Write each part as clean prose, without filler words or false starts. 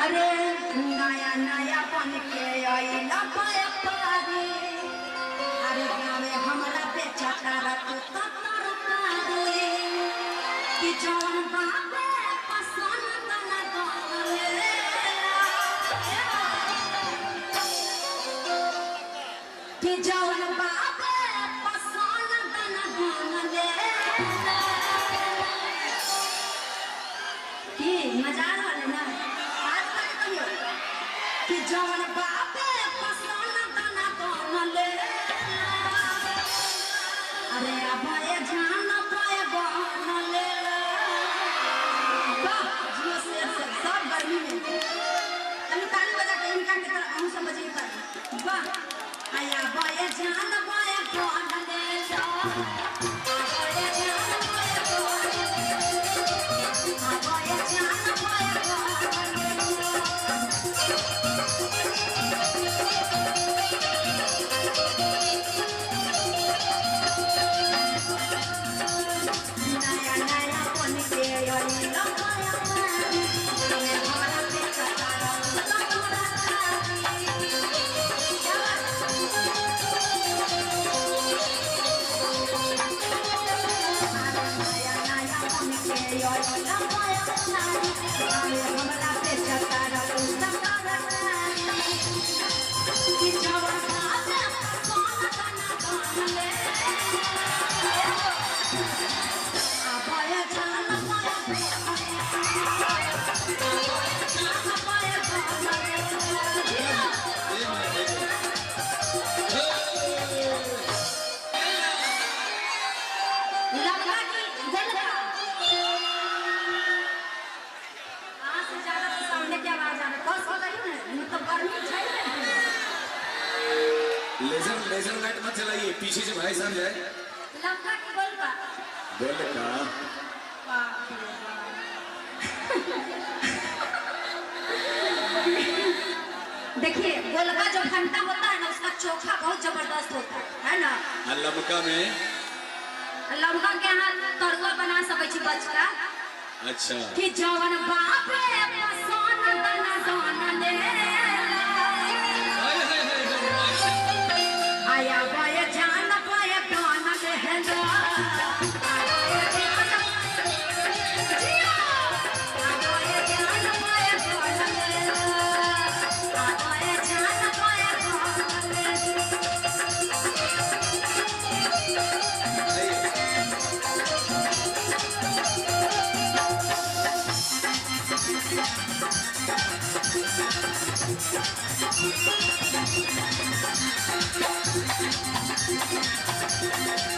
अरे नया नया बन के आइला पारी, अरे गावे हमरा बेचा तारा तू तरकारी, कि जौन बापे पसंद तना गले, कि जौन बापे पसंद तना गले। की मजा आ रहल है ना? आज तक कहियो कि जौन बापे पसंद तना गले, अरे अब ये जान पाए गले। वाह जियो शेर से सब गर्मी में तनी ताली बजा के इनका के तरह अहूँ सब बजे ताली। वाह आया बाए जान पाए गले, आया जान पाए गले, आया जान पाए गले। नया नया बन के आइला पाया पारी, हमरा बेचा तारा तरकारी। क्या बात? नया नया बन के आइला पाया पारी, हमरा बेचा तारा तरकारी। कि जवन बापे पसंद तना गले, आया जान पाया जान पाया गले। लड़का की गोलका कहाँ से ज्यादा तो सामने की आवाज आ रहा है। कौन सा रही है? मतलब गर्मी छै ने। लेजर लेजर लाइट मत चलाइए, पीछे से भाई साहब जाए। लड़का की गोलका। गोलका बाप रे बाप। देखिए गोलका जो घंटा होता है ना, उसका चोखा बहुत जबरदस्त होता है ना? आ लमका में लमका के यहाँ तरुआ बना सकै छी बचका। अच्छा कि जवन बापे पसंद तना गले, हाय हाय हाय हाय। आया बाय जान पाए गान लहंगा, आया जान जिया, आया जान पाए गान लहंगा, आया जान पाए गान लहंगा।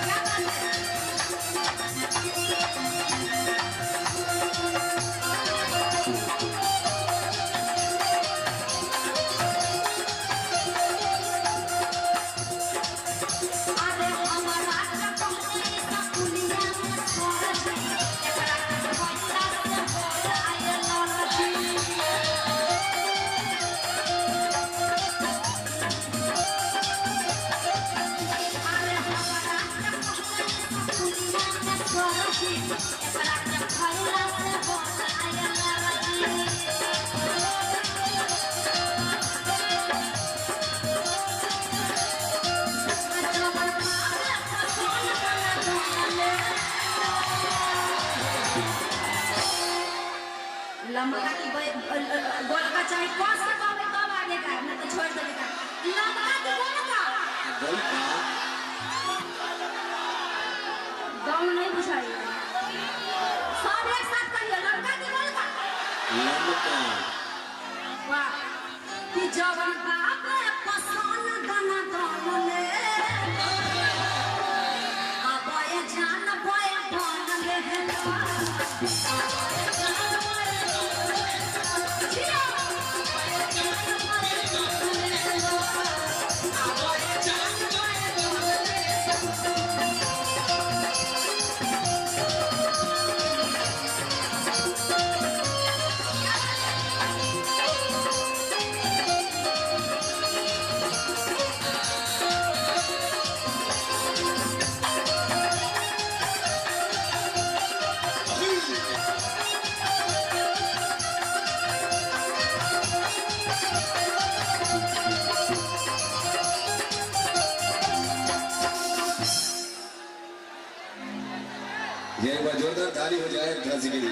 क्या बात है? अरे हमारा कहते सकुनिया में सोर जी, एकरा के भैया से बोलाए ललजी। अरे हमारा कहते सकुनिया में सोर जी, एकरा के भैया से बोलाए ललजी। लमका की गोलका चाहे कौन से कब कब आने का है, मैं तो छोड़ देने का। लमका की गोलका गोलका गाँव नहीं बुझाई, सब एक साथ कहिए लमका की गोलका। लमका वाह कि जवन बापे पसंद तना गले, आया जान पाए गान लहंगा, आया जान पाए जिया, आया जान पाए गान लहंगा, आया जान पाए गान लहंगा। ताली हो जाए ध्यान के लिए।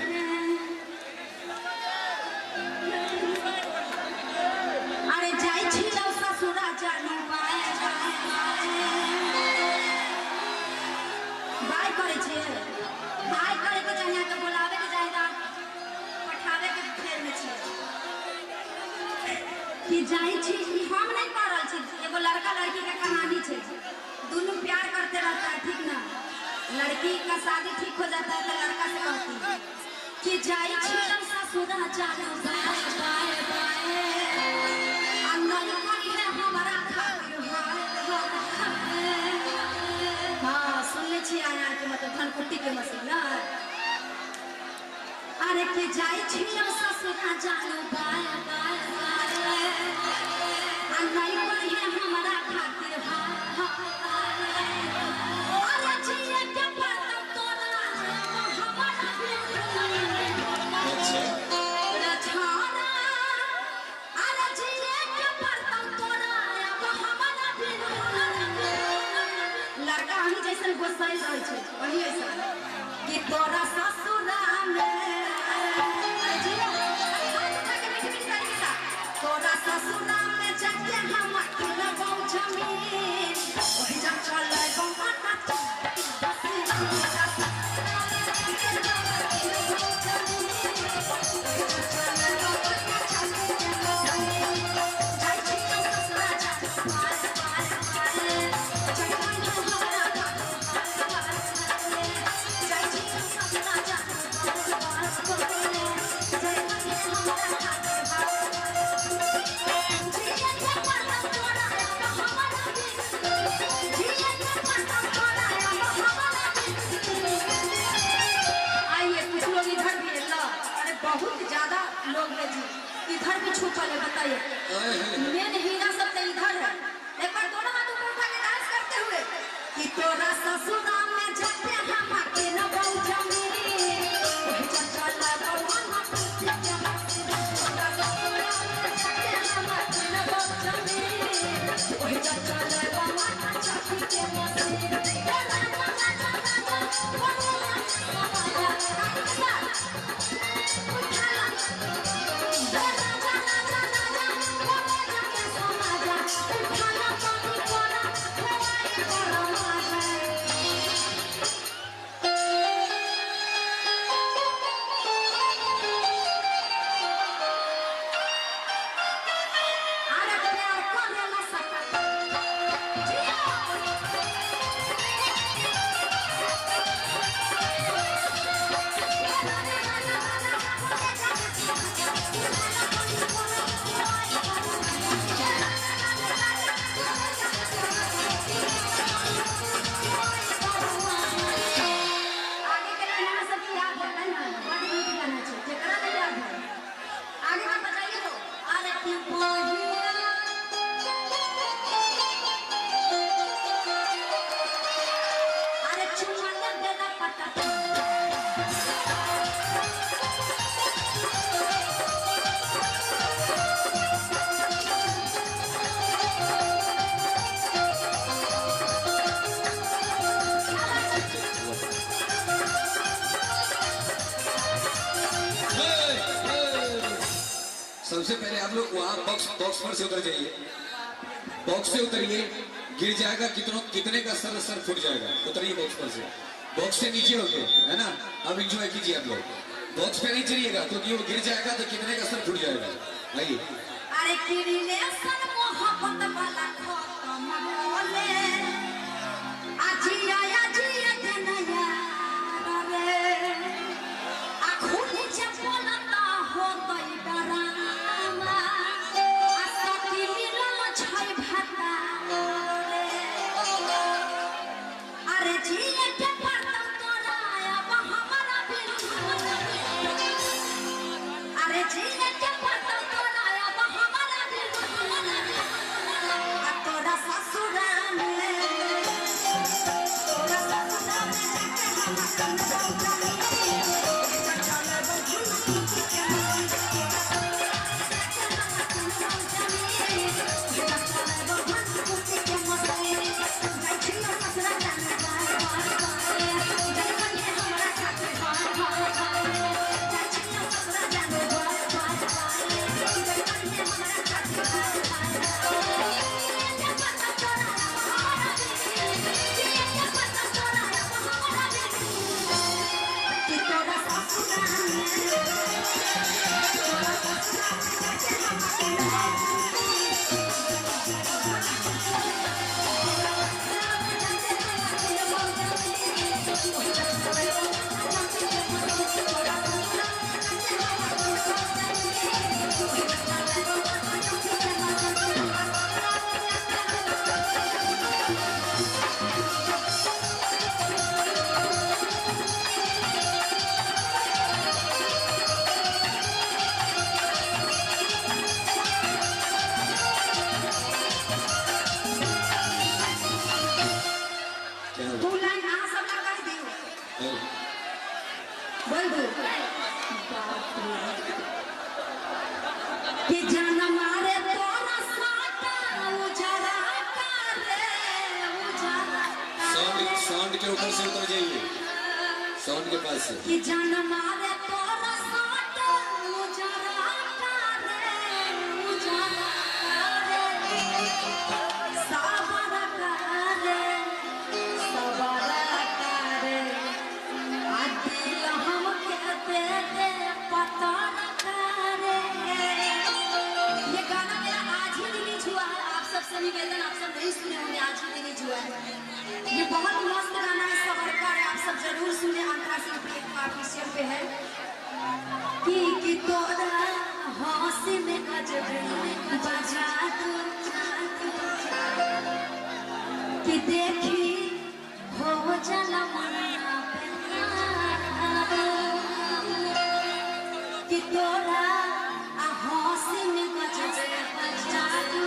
अरे जाई छी ससुरा जानू बाय बाय करे छे, बाय करे के चाहिए के बोलावे के चाहिए ना पठावे के फेर में छे कि जाई छी। हम नहीं कर रहल छी, एगो लड़का लड़की के कहानी छे, दोनों प्यार करते रहता है, ठीक ना। लड़की का शादी ठीक हो जाता है तो लड़का से कहती है कि जाई छी ससुरा जानू बाय बाय बाय आ नहीं करी है हमारा खातिर हाय हाय। हाँ सुनले छी आया के मतलब धनकुट्टी के मशीन ना। अरे के जाई छी ससुरा जानू बाय बाय बाय आ नहीं करी है हमारा खातिर हाय हाय। अरे जिए के पड़ता तोरा हमारा अच्छा लड़का अहीं जैसन गोसाइल रहै छै, वही ऐसा कि तोरा ससुरा में तोरा ससुरा में जाके हम किनबौ जमीन, ओहि जा चलबौ आटा आइए कुछ लोग इधर भी है ला। अरे बहुत ज्यादा लोग है जी, इधर भी छुपल है, बताइए। मेन हीरा सब तो इधर है। एक बार दोनों हाथ ऊपर उठा के डांस करते हुए कि तोरा ससुरा में जाके हम किनबौ जमीन, ओहि जा चलबौ तोरा ससुरा में जाके हम किनबौ जमीन, ओहि जा चलबौ चाची के मशीन। आगे के गाना सब याद है ना, बड़ नीक गाना छै, जेकरा नहीं याद है आगे के बजाइए तो। अरे की बहिया अरे चुमन देना पता सबसे पहले आप लोग वहाँ बॉक्स बॉक्स पर से उतर जाइए, बॉक्स से उतरिए, गिर जाएगा कितनों कितने का सर सर फूट जाएगा। उतरिए बॉक्स पर से, बॉक्स से नीचे हो गए है ना। अब एंजॉय कीजिए आप लोग, बॉक्स पे नहीं चलिएगा क्योंकि वो गिर जाएगा तो कितने का सर फूट जाएगा। आइए। अरे की रिलेशन मोहब्बत वाला खत्म होले, आजिया आजिया देनया रे आ खुली जे बोलता होतै डरामा, आ सखी मिलल छै भाता रे। अरे जिए के पड़तौ तोरा अब हमरा बिनु, अरे जिए के पड़तौ तोरा अब हमरा बिनु, आ बाप रे कि जान मारे तोरा साटा उजरा कारे उजरा साउंड कारे साउंड के ऊपर से उतर जाइए, साउंड के पास से। कि जान मारे तोरा साटा उजरा कारे उजरा कारे साबर कारे सबर कारे आ दिल हमके दे दे पता न करे। ये गाना मेरा आज ही रिलीज हुआ है, आप सबसे निवेदन, आप सब नहीं सुने होंगे, आज ही रिलीज हुआ है। ये बहुत मस्त गाना है, सबर का है, आप सब जरूर सुने। अंतरा सिंह ऑफिशियल पे है। कि तोरा हंसी में गजब बजा दो कि देखी हो जला मना कि तोरा हंसी में गजब बजा दो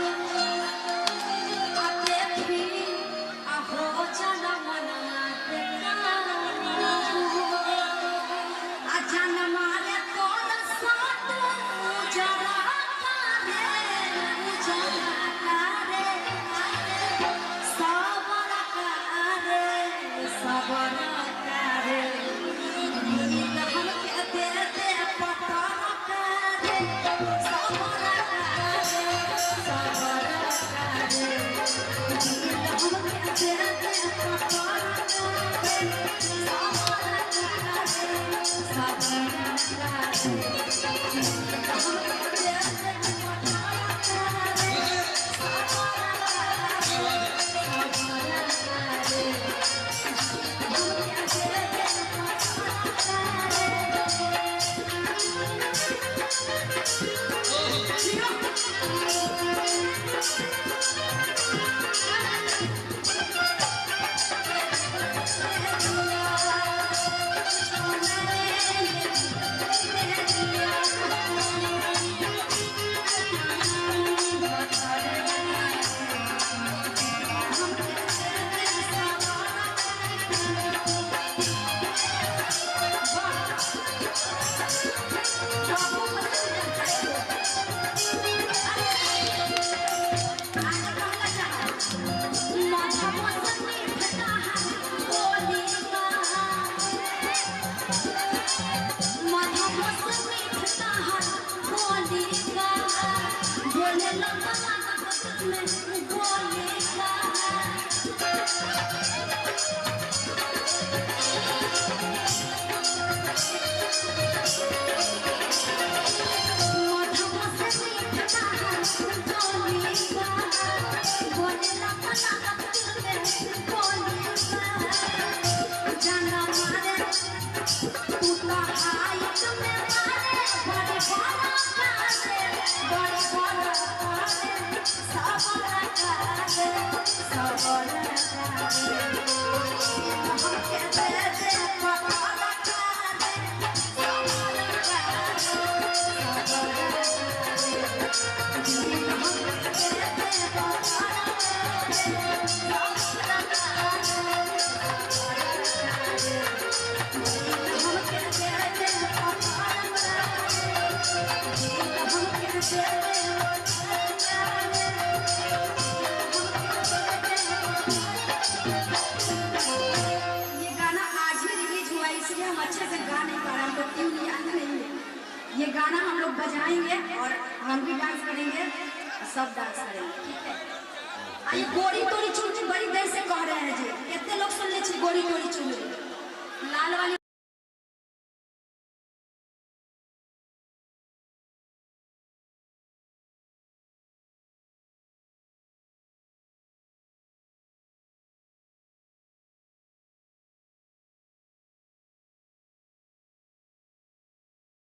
आ देखी हो जला मना आ जान मारे तोरा साथ उजरा कारे उजरा कारे सबर कारे सबर कारे हमके दे दे पता कारे सबर कारे सबर कारे हमके दे दे पता कारे सबर कारे सबर कारे हमके दे दे पता कारे सबर कारे सबर कारे हमके दे दे पता कारे। ये गाना आज ही रिलीज हुआ है, इसलिए हम अच्छे से गा नहीं पा रहे, हमको ट्यून याद नहीं है। ये गाना हम लोग बजाएंगे और हम भी डांस करेंगे, सब डांस करेंगे, ठीक है। आई गोरी तोरी चुनरी बड़ी देर से कह रहे हैं जी, कितने लोग सुन ले छी गोरी तोरी चुनरी, लाल वाली